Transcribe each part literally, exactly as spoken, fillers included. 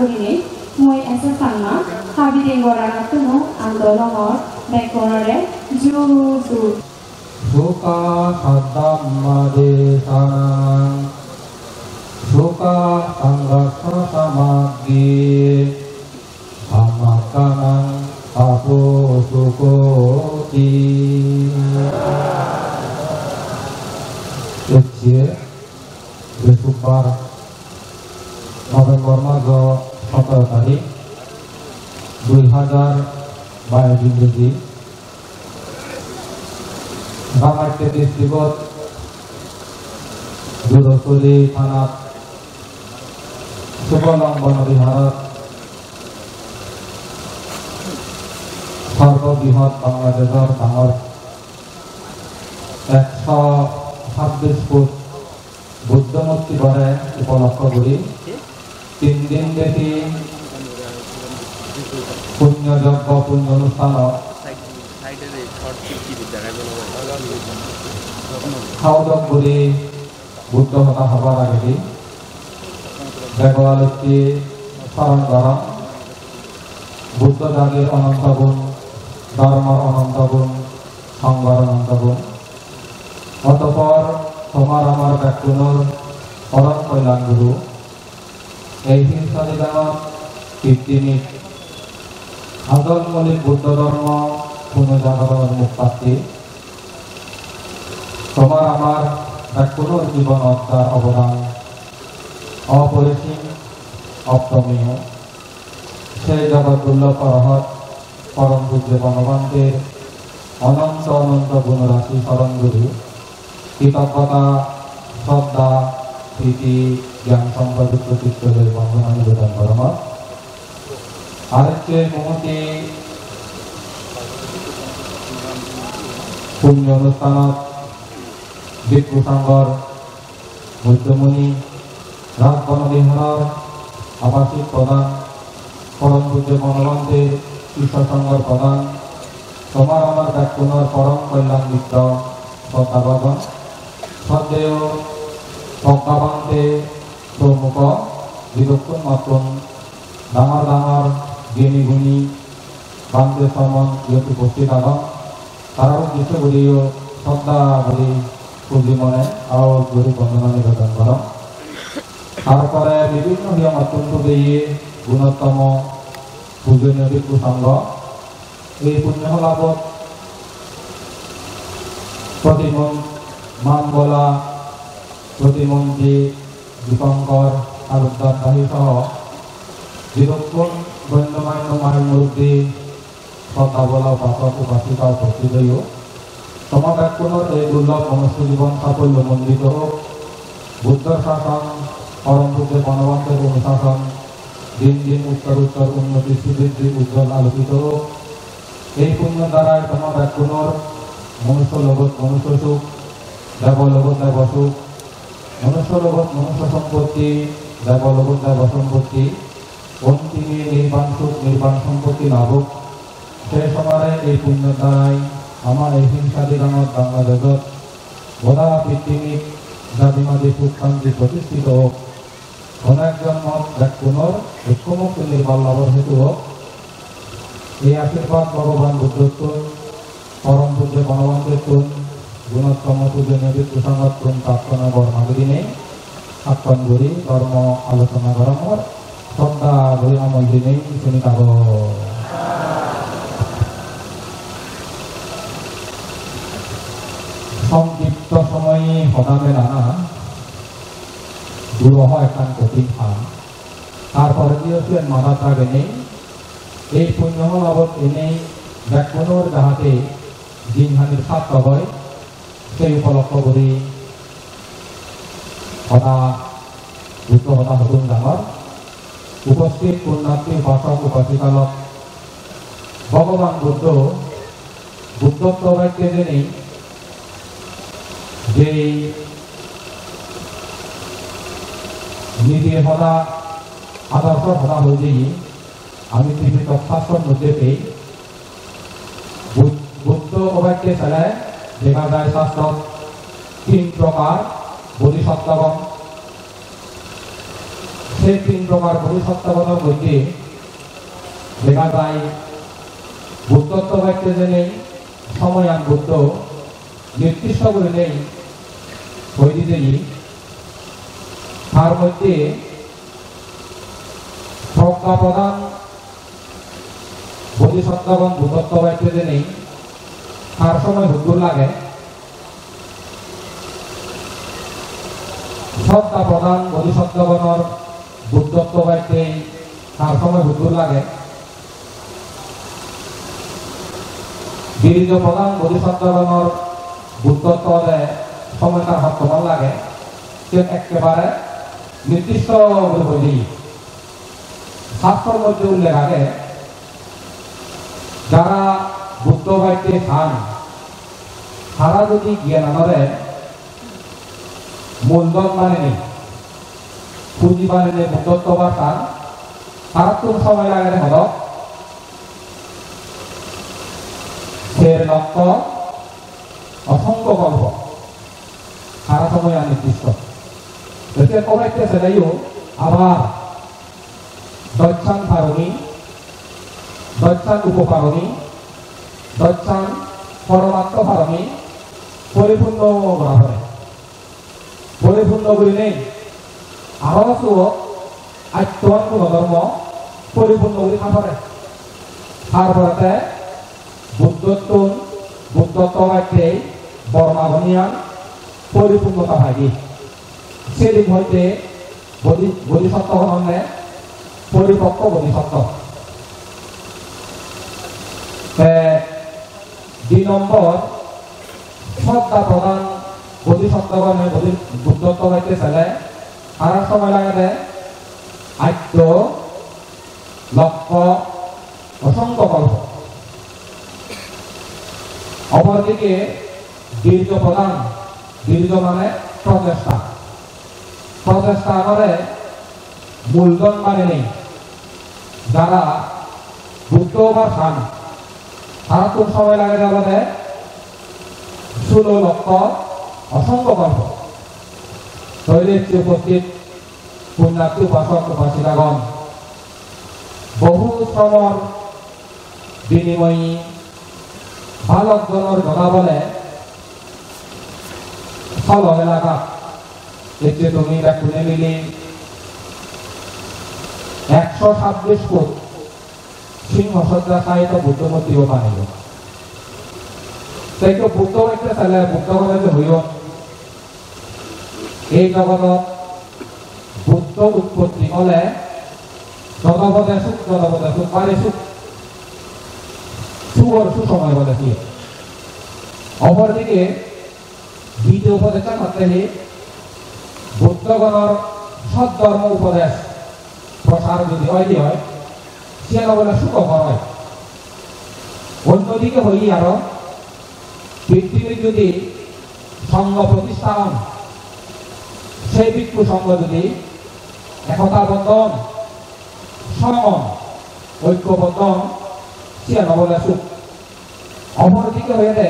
Ini mui S S Sangma, Habideng Goranattun ando longor, bekkunore ju ju. Sukha saddhammadesanang, sukha sanghassa samaggi, dhammakkhanang pāpo sukhoti. Ecche Bisubbar November majo sotoro tarik, dui hajar bais ingreji, Rangaitti districtot Durosuli thanat Subolong Bono Biharot sorbobrihot Bangladeshor dangor ekso sabbis foot Buddho murti bore upolokko guri tin din byapi punyo joggo, punyo onusthanot haodok guri Buddho hoda hobar agedi bego alotti soron gorong. Buddho jagir ononto gun, dhormor ononto gun, songhor ononto gun. Otopor tomar amar bekkunor porom kolyan guru, ei hinsani dangot pittimit ajol molik Buddho dhormo punojagoronor mukpatti, tomar amar bekkunor jibonot jar obodan oporisim, optomeyo. Sei jagat durlob arahat porom pujjo Bhagobante ononto ononto gunorasi soron guri, kritoggota, sroddha, priti, gyan somprodukto chitto loi bondona nibedan gorongor. Arecche mumuti punyo onusthanot bhikkhu songhor Buddhomuni Rajbana Viharor abasik prodhan, porom pujjo Bonobhante Issor Songhor prodhan, tomar amar bekkunor porom kolyan mitro, sroddhabhajon, sroddheyo Progga Bhante promukho, jidukkun mottun dangor dangor gyani guni Bhante somon iyot uposthit agon. Tarar uddisse guriyo sroddha guri puji mone aoj guri bondona nibedan gorong. Tar pore bibhinno niyomottun pujeye gunottomo pujoniyo bhikkhu songho. Ei punyo holabot Protimon-, Mambola Protimonti, Dipankar Talukdar Dahi soho jidukkun gonnomanno mai murubbi, sroddhabhola upasok upasika uposthit oiyo. Toma bekkunor ei durlob monusso jibon safollo mondito ok. Buddhor sason, porom pujjo Bonobhanter onusason din din uttor uttor unnoti sribriddhi ujjol alokito ok. Ei punyor darai toma bekkunor monusso logot monusso suk, debo logot debo suk, monusso logot monusso sompotti, debo logot debo sompotti, ontime nirban suk, nirban sompotti lab ok. Se somare ei punyor darai ama ei himsadi dangot Bangladeshot goda pittimit jadimadi suk santi protistito ok. Onek jonmot bekkunor dukkho mukti nirban labor hetu ok. Ei ashirbad Bhogoban Buddhottun, porom pujjo Bonobhantettun, gunottomo pujoniyo bhikkhu songhottun prarthona bor magi dinei, hakkon guri dhormo alochona gorongor, sroddha guri amol dinei suni thago. Songkipto somoye hoda melana duroho ekkan kothin ham. Tar porediyo siyen madat ragenei, ei punyo holabot enei bekkunor jahate jinhanir sarthok oi, sei upolokko guri hoda, Buddho hoda hodung dangor. Uposthit punnarthi upasok upasikalok, Bhogoban Buddho, Buddhotto bakke jeni jei niti hoda, adorsho hoda hoi jeye, ami Tripitok Sastro moddhe pei, Bud-, Buddho obakke sele dega jai Sastrot tin prokar bodhisottogon. Sei tin prokar bodhisottogonor moddhe dega jai, Buddhotto batte jenei somoyan Buddho nirdisto gurinei hoi di jeye. Tar moddhe progga prodhan bodhisottogon Buddhotto batte jenei tar somoy huddur lage? Sodda prodhan bodhisottogonor Buddhotto batte tar somoy huddur lage? Dirijo prodhan bodhisottogonor Buddhotto ode somoy tar hottoman lage? Siyen ekkebare nirdisto guri hoi di. Sastro moddhe ullekh age, jara Buddho batte san, tara jodi gyananore muldhon banenei, puji banenei Buddhotto obar san, tarattun somoy lagede hodok? Ser lokkho osongkho kolpo. Tara somoy anirdisto. Ete kobaite seleyo abar dojsan parami, dojsan upoparami, dojsan poromatto parami poripunno gora pore. Poripunno gurinei aro suot attoan gunodhormo poripunno guri tha pore. Tar porete Buddhottun, Buddhotto batte bormagoniyan poripunnota paide. Sedin hoite bodhi-, bodhisotto honne poripokko bodhisotto. Te di nombor, sodda prodhan bodhisottogon, bodhi-, Buddhotto batte sele, tara somoy lagede atto lokkho osongkho kolpo. Opordikke dirjo prodhan, dirjo mane prochesta. Prochesta mane muldhon banenei jara Buddho obar san, tarattun somoy lagede olode sulo lokkho osongkho kolpo. Toile ecche uposthit punnyarthi upasok upasikagon, bohu sromor binimoye balok jonor jona bole Solo elakat ecche tumi bekkune mili ekso sabbish foot singho sojja sahito Buddho murti o baneyo. Te ekko Buddho hoite sele Buddho hole je hoyon, ei jogodot Buddho utpotti ole jodopode suk, jodopode suk, bari suk, sugor susomoy bole siye. Opordige Ditiyo upodesh hotte hi, Buddhogonor sot dhormo upodesh prosar jodi oi de oi, siyan obole sukho oi. Onno dike hoi aro, pittimit jodi songho protistha on, sei bhikkhu songho jodi ekota bondhon, song on, oikko bondhon, siyan obole suk. Opor dike hoyede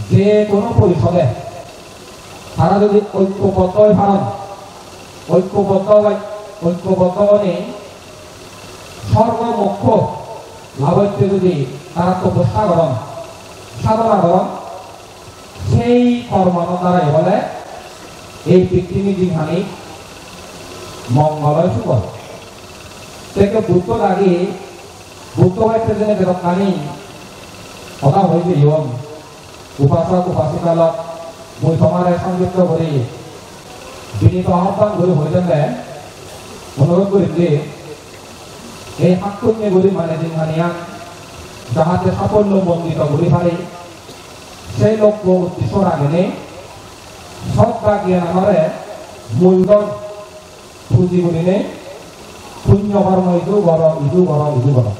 je hono porisode tara jodi oikkoboddho oi paron, oikkoboddho oi, oikkoboddho onei sorgo mokkho labotte jodi tara topossa goron, sadhona goron, sei kormano darai bole ei pittimi jinghani mongol oi sugol. Te Buddho dagi Buddho batte jene bedokkani hoda hoi jeyon, upasok upasika lok, mui tomare songkipto guri binito ahobban guri hoi dende, onurodh gurim je ei hakkunye guri mane jinghaniyan jahate safollo mondito guri pari, sei lokko uddesho ragenei sot ba gyan anore muldhon puji gurinei punyo kormo idu goro, idu goro, idu goro.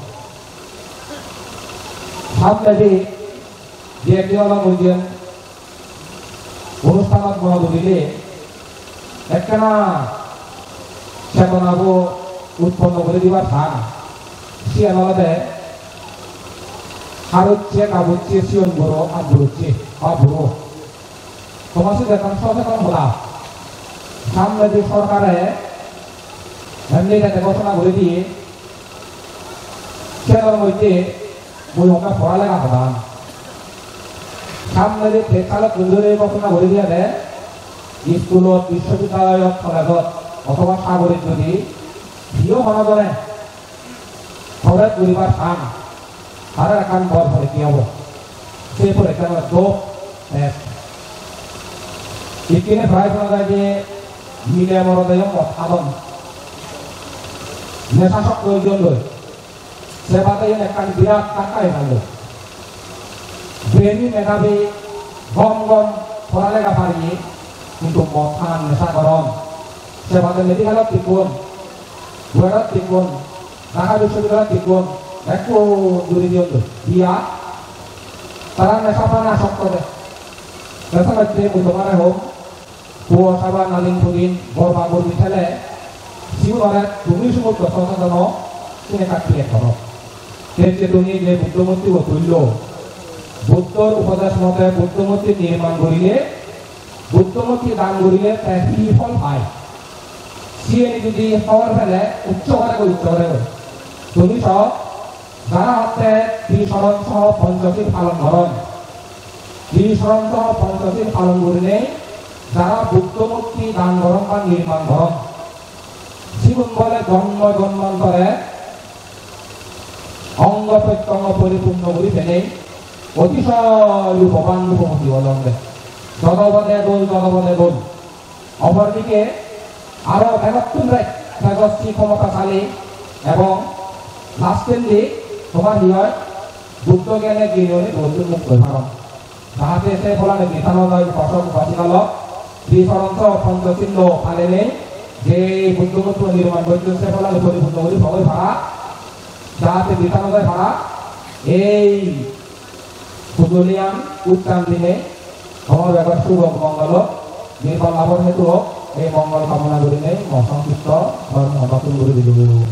Samnedi je ekdin olong oi jiyen onusthanot mono dudile ekkena chetonabo utponno guri dibar san. Siyan olode harucche, gabucche, siyon buro, aburucche, aburo. Tomar side ekkan soseton hoda. Samnedi sorkare Emni tete ghosona guri diye, siyanor moddhe mui hokke pora lega hodang. Samne je pek salottun dhuri ghosona guri diyede, iskulot, bissobidyaloyot, kolejot othoba sagorit jodi hiyo hono jone probesh guribar san, tarar ekkan bor porikka obo. Se porikka olode dope test. Ikkine prai shona jai je mile morodeyo mot hadon. Nesasokto oijon loi. Se bade iyen ekkan birat dhakka iyen loi. Brainy medhabi, gom gom poralega pariye, hintu mot han, nesa goron. Se bade medical-ot tikkun, Buharot tikkun, Dhaka Biswobidyaloyot tikkun, ekku duri diyon do. Diya, tara nesa pan asokto de. Nesa lotte mui tomare hom, puo saba nalin pudin, gorba gorbi thele, sigunore tumi sumotto sosadano, sine ekka thik goro. Te je tumi je Buddho murti bo tullo, Buddhor upodesh mote Buddho murti nirman gorile, Buddho murti dan gorile te hi phol pai? Siyeni jodi hobor pele ucche gore goi, ucche gore goi. Tumi so jara hotte Trisoron soho Ponchosil palon goron, Trisoron soho Ponchosil palon gurinei jara Buddho murti dan goron ba nirman goron, sigun bole jonmo jonmantore ongo prottongo poripunno guri penei otisoy rupoban rupoboti olonde. Jodo bode dol, jodo bode dol. Opordikke aro begottun bej tejoswi, khomotasali ebong lastendi tomar hi oi, Buddho gyane gini oni bohutun mukto oi paron. Jahate se pholani britha no jai, upasok upasikalok Trisoron soho Ponchosil palenei je Buddho murti nirman gocchon se pholani poripunno guri pogoi para, jahate britha no jai para, ei pujoliyan uttan dinei tomar begot suk ok mongol ok, nirban labor hetu ok, ei mongol kamona gurinei mo songkipto dhormo hodattun guri dilung.